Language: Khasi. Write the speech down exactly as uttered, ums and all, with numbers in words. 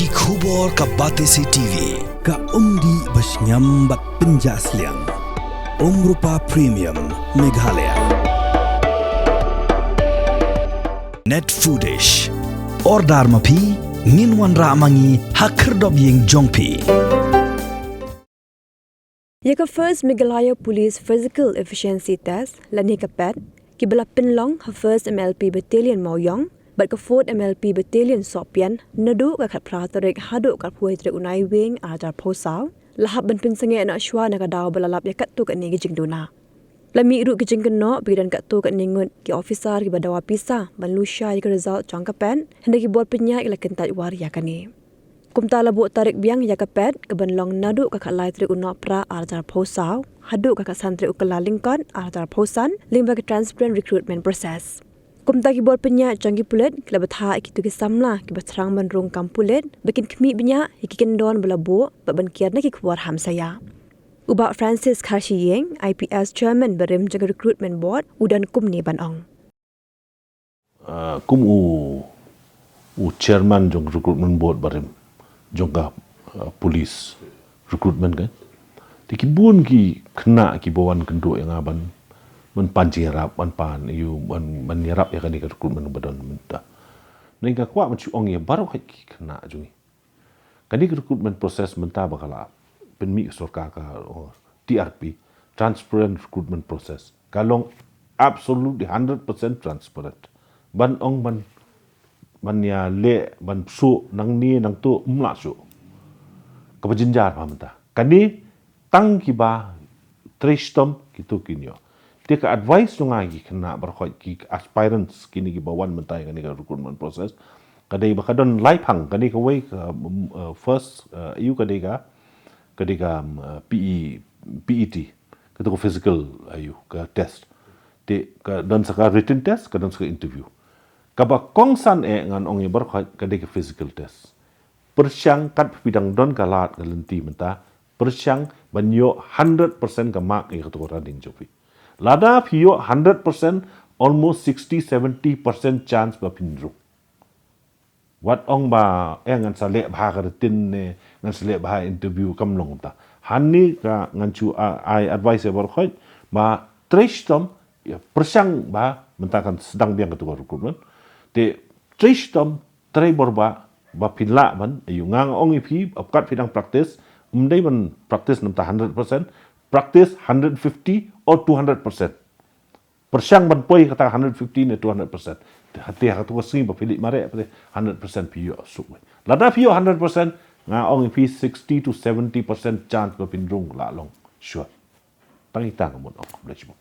Ki khubor ka Batesi T V, ka umdih ba shngiam bad pynjah sliang. Umrupa Premium, Meghalaya. Net Foodish. Order ma phi, ngin wanrah ma ngi ha khyrdop ïing jong phi. Ïa ka First Meghalaya Police Physical Efficiency Test, lane ka PET, kiba la pynlong ha First M L P Battalion Mawïong bad ka Fourth M L P Battalion Sohpian naduh ka khatphra tarik haduh ka arphew tarik u Naiwieng arhajar arphew saw, la hap ban pynsangeh noh shuwa na ka daw ba la lap ïa katto katne ki jingduna. La mih ruh ki jingkynnoh ba ki don katto katne ngut ki officer kiba dawa pisa ban lushai ïa ka result jong ka PET, hynrei ki bor pynïaid ki la kyntait war ïa kane. Kumta la buh tarik biang ïa ka PET kaban long naduh ka khatlai tarik u Nohprah arhajar arphew saw haduh ka khatsan tarik u Kyllalyngkot arhajar arphew san lyngba ka transparent recruitment process. Kumta ki bor pynïaid jong ki pulit ki la bthah ïa kito ki samla kiba thrang ban rung kam pulit ba kin khmih bniah ïa ki kyndon ba la buh bad ban kiar na ki khubor hamsaïa. U Bah Francis Kharshiing, I P S Chairman barim jong ka Recruitment Board, u don kumne ban ong. Ah, kum u, u chairman jong recruitment board barim jong ka, ah, police recruitment kan. Te ki bun ki khynnah kiba wan kynduh ïa nga ban, ban pan jingïarap, ban pan ïa u, ban, ban ïarap ïa kane ka recruitment ba don mynta. Nang nga kwah ban shu ong ïa baroh hi ki khynnah jong ngi. Kane ka recruitment process mynta ba ka la pynmih ka sorkar ka, oh, T R P, transparent recruitment process. Ka long absolutely hundred percent transparent. Ban ong ban, ban ïaleh, ban shu nangne nangto, ym lah shu. Kaba jynjar bha mynta. Kane tang kiba trei shitom kito kin ïoh. Te ka advice jong nga ki khynnah baroh hi ki aspirants kine kiba wan mynta ïa kane ka recruitment process. Ka dei ba ka don lai phang, kane kawei ka, um, uh, first, uh, ïa u ka dei ka, ka dei ka, um, uh, P E, P E T, kato ka physical, uh, ïa u ka test. Te ka don sa ka written test, ka don sa ka interview. Kaba kongsan eh ngan ong ïa baroh hi ka dei ka physical test. Pyrshang katba phi dang don ka lad ka lynti mynta, pyrshang ban ïoh hundred percent ka mark ïa kato ka running jong phi. Lada phi ïoh hundred percent, almost sixty, seventy percent chance ba phin rung. Wat ong ba, eh, ngan sa leh bha ka written ne, ngan sa leh bha interview, kam long kumta. Hangne ka ngan shu, ah, ai advice ïa baroh hi ba trei shitom, ïa, pyrshang ba mynta kan sdang biang kato ka recruitment. Te trei shitom, trei bor ba, ba phin lah ban, ïa u, nga ong ïa phi, ap kat phi dang practice, ym dei ban practice namar ta hundred percent, practice hundred fifty or two hundred percent. Pyrshang ban poi kata hundred fifty ne two hundred percent. Te hati ha kato ka sngi ba phi leit mareh, phi hundred percent phi ïoh suk. Lada phi ïoh hundred percent, nga ong ïa phi sixty to seventy percent chance ba phin rung lah long. Sure. Tang ita nga mut ong, khublei shibun.